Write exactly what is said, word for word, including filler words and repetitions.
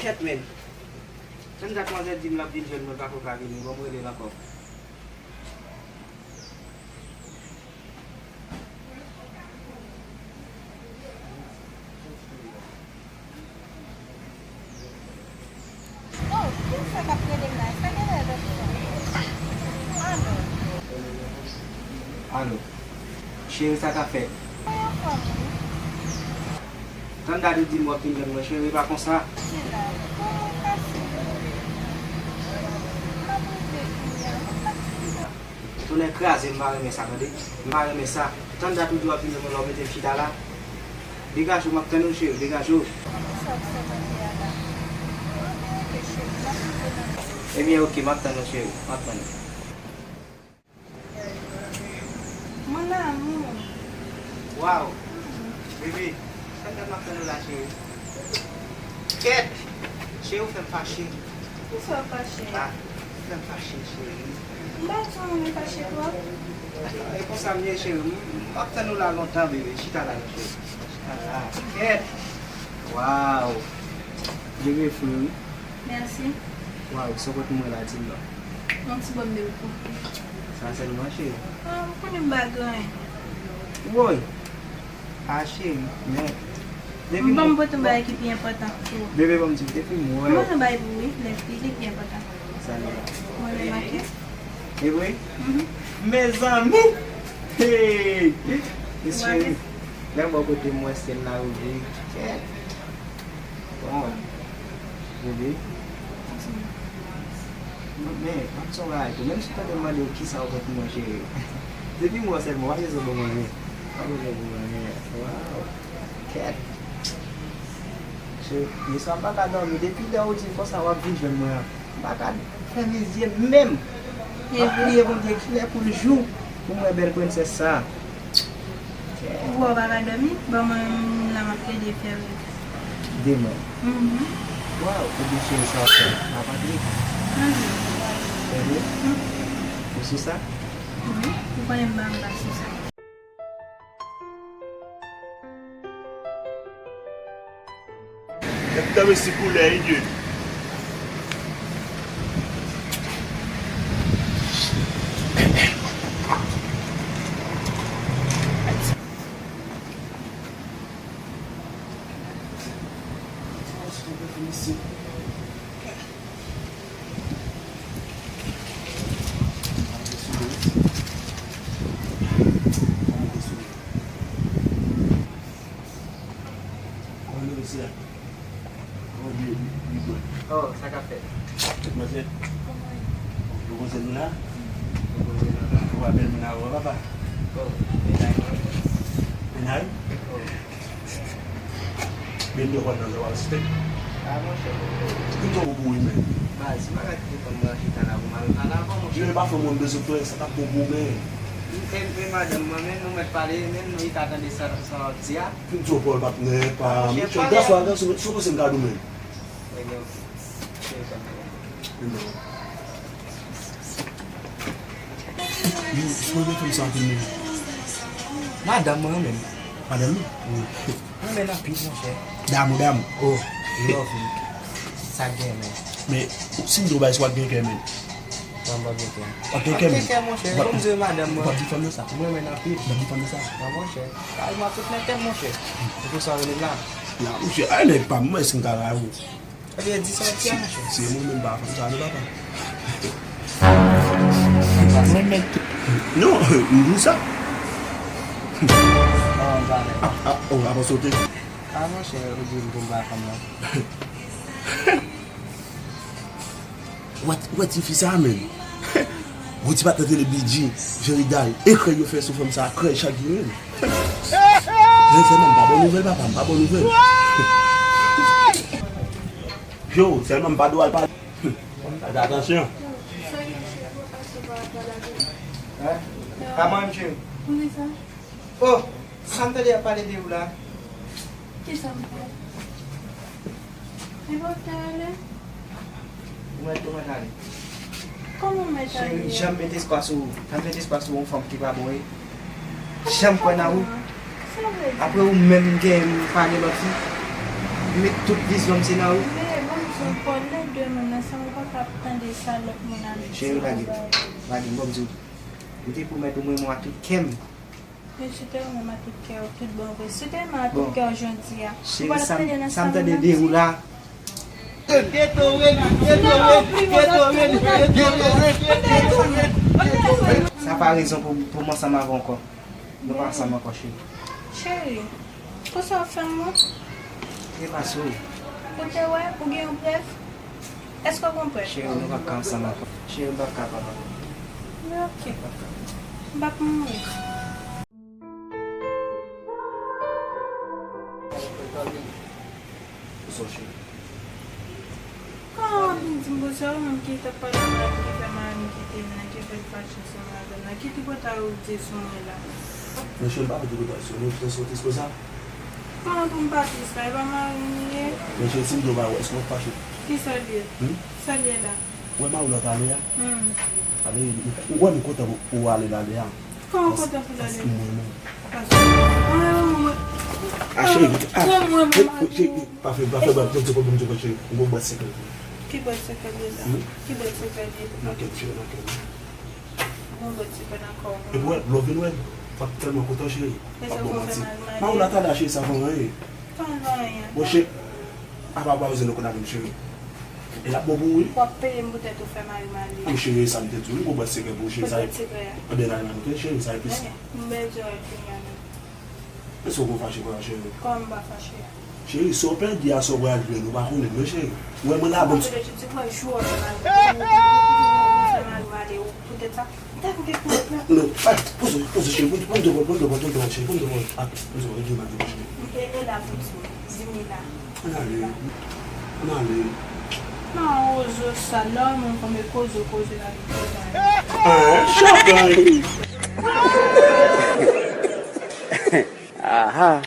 Kèt, men. Tann dat manzè di m l ap vin jwenn mwen, pako ka vini, bon, m rele l ankò. Oh, kiyès sa k ap rele m la? Sa genlè lòt sa? Alo. Alo. Cheri, sa k ap fèt? Mwen anfòm, wi. Tann dat ou di m w ap vin jwenn mwen, cheri, pa konsa. Chila, kòman w pase? M ap rive kounya, m ap pase. Tonnè kraze, m pa renmen sa, tande. M pa renmen sa. Tann dat ou di w ap vin jwenn mwen la, w mete m chita la. Degaje w, m ap tann ou, cheri, degaje w. Kisa w fè mande a la? Ebyen, oke, cheri, m ap rive nan... Ebyen, oke, m ap tann ou, cheri, m ap tann ou. Mon amour. Waw. Bebe, tann dat m ap tann ou la, cheri. Kèt! Cheri, ou fè m fache. Poukisa w fache? Ah, ou fè m fache, cheri. M pa janm renmen fache twòp. E konsa m ye, cheri. M, m ap tann ou la lontan, bebe. Chita la, non, cheri. Chita la. Kèt! Waw! Bebe, fre wi. Mèsi. Waw, sa w pot mwen la, di m non. Yon ti bòn de ou. Sa sèlman, cheri. Ah, ou konnen m pa gen anyen. Woy! Ah, cheri, men. Depi m ban m pote yon bagay ki pi enpòtan pou ou. Bebe, ban m di, depi m wè w. Mwen gen bagay pou ou, wi, lè pi, li pi enpòtan. Sa li la. Mwen menm ak... E vre? Mhm. Mezanmi! Hey! Mesye, lè m bò kote m wè syèl la ouvri. Kèt! Waw. Bebe. Men, men, m ap di w yon bagay tou. Menm si w tande m mande w kisa w pot pou mwen, cheri. Depi m wè w sèlman, w pa bezwen ban m anyen. W pa bezwen ban m anyen. Waw. Kèt. Mesye, mesye, m pa ka dòmi. Depi lè w di m konsa w ap vin jwenn mwen an, m pa ka fèmen zye m menm. M ap priye Bondye kilè pou l jou pou m wè bèl prensès sa. Ou wè w pa ka dòmi? Bon, mwen menm la m ap plede fè rèv. Demen. Mhm. Waw, ou byen cheri sa w fè. M ap antre. Antre. Tande? Mhm. Ou sou sa? Wi, ou konnen m pa anba sou sa. Gad tanbesi koulè, wi, Dye. Oh, sa k ap fèt? Manzè. Ou konn se nou la? Ou konn se nou la? Ou pa bèl moun avè w, papa? Oh, mennaj mwen. Mennaj? Oh. Men m te konn nan zò w ap stek. Ah, monchè. Pito ou bouri men. Baz, si m pa ka kite fanm nan chita la pou m al pale avè w, monchè. Yo, e pa fanm mwen bezwen frè, sa t ap bon pou ou men. E, e madanm mwen, men nou mèt pale, men nou ka tande sa, sa w ap di a. Pito Paul patnè pa, monchè, pale gason a gason, men, sa w panse m ka di w men. Ebyen, oke. Oke, sa m te konn. Men non. Yo, mwen renmen fanm sa anpil men. Madanm mwen menm. Madanm li? Wi. Mwen renmen l anpil, monchè. Damou, damou. Oh, love li. Sa k gen, men. Men, si m di w bagay, si w ap gen kè, men. Non, m p ap gen kè. W ap gen kè, men. W ap gen kè, monchè. Bon m di w madanm mwen. W ap di fanm nan sa. Mwen renmen l anpil. W ap di fanm nan sa. Non, monchè. Kay mwen tout nan tèt, monchè. Se pou sa w rele m la. Non, monchè, ay nèg pa m, mwen èske m ka rayi w? Ebyen, di sa w ap di a, monchè. Se mwen menm pa fanm sa, non, papa. Mwen mèt. Non, m di w sa. Ah, ah, oh, apa sote. Ah, monchè, ou di m pou m pa fanm nan. Ou wè, ou wè tifi sa a, menm? Gwo ti patnè te rele Bidji, Jeriday, e krèy yo fè sou fanm sa a, krèy chak jou menm. Men sèlman, m pa ba w nouvèl, papa, m pa ba w nouvèl. Yo, sèlman m pa dwe al pale. Fè atansyon. Hein? Kòman, cheri? Oh, sa m tande y ap pale de ou la. Kisa m fè? E pa w t ale? Ou mèt, ou mèt ale. Kòman m mèt ale a? Cheri, janm met espwa sou ou. Janm met espwa sou yon fanm ki pa bon, wi. Janm kwè nan ou. Sa vle di? Apre ou menm m genyen, m pa gen lòt fi. M met tout vizyon m se nan ou. Men, ban m di Mwen nan sa mwen pa ka ap tande sa lòt moun ap di. Cheri, lage m. Lage m, bon, m di w. Mwen te pwomèt ou mwen renmen w ak tout kè m. Men si w te renmen m ak tout kè w, tout bon vre. Si w te renmen m ak tout kè w jodi a, ou pa t ap tande nan sa mwen ap di. Sa m tande de ou la. Sa pa rezon pou, pou m ansanm avè w ankò. Nou pa ansanm ankò, cheri. Cheri, konsa w fè m non? Efase w. Ou te wè, ou gen yon prèv? Èske w gen yon prèv? Cheri, nou p ap ka ansanm ankò. Cheri, m p ap kapab ankò. Men oke. M p ap mouri. Kòman w ap vin di m konsa, ou menm ki t ap pale m la, ki fè mari m kite m nan, ki fè l fache ansanm avè m nan, ki tripotay ou di sou mwen la? Men cheri, m pa fè tripotay sou ou, ou tris, ou tris konsa? Kòman pou m pa tris la, e pa mari m li ye? Men cheri, si m di w bagay, èske w ap fache? Kisa l ye? Hmm? Sa l ye la? Ou wè mari w la talè a? Hmm. Ale, ou wè m kontan pou, pou w ale talè a. Kòman kontan pou l ale? Paske m renmen w. Paske mwen renmen mwen. A, cheri, a, cheri, pa fè, pa fè, pa fè, pa fè, cheri, m gon bwat sekrè. Ki bwat sekrè deja? Hmm? Ki bwat sekrè deja? Nan kè m, cheri, nan kè m. Gon bwat sekrè nan kò w. Epi wè, lè w vin wè m, w ap tèlman kontan, cheri. W ap bon manti. Mari w la talè a, cheri, sa pa anyen. Pa anyen. Bon, cheri, apa bwa yo zen nou konn avè m, cheri. E l ap bon pou ou, wi. W ap peye m poutèt ou fè mari m ale. Wi, cheri, sa m te di w, m gon bwat sekrè pou ou, cheri, sa e. Kot bwat sekrè a? Anben, nan men nou, cheri, sa e plis. Men, m bezwen wè l kounye a menm. Èske w gon fache konsa, cheri? Kòman m pa fache a? Cheri, sa w pèdi a, sa w pral jwenn, ou pa konnen l non, cheri. Ou wè mwen la, bon. Ou konnen ti, ti pran jou w fè mari m ale, ou fè mari m ale, ou poutèt sa. Non, ay, poze, poze, cheri, poze, poze, cheri, poze, poze, cheri. E, e la pou di, di m la. Ann ale. Ann ale. Nan wozo sal la, mwen konn koze, koze la, koze la. Ah, chapay. Aha.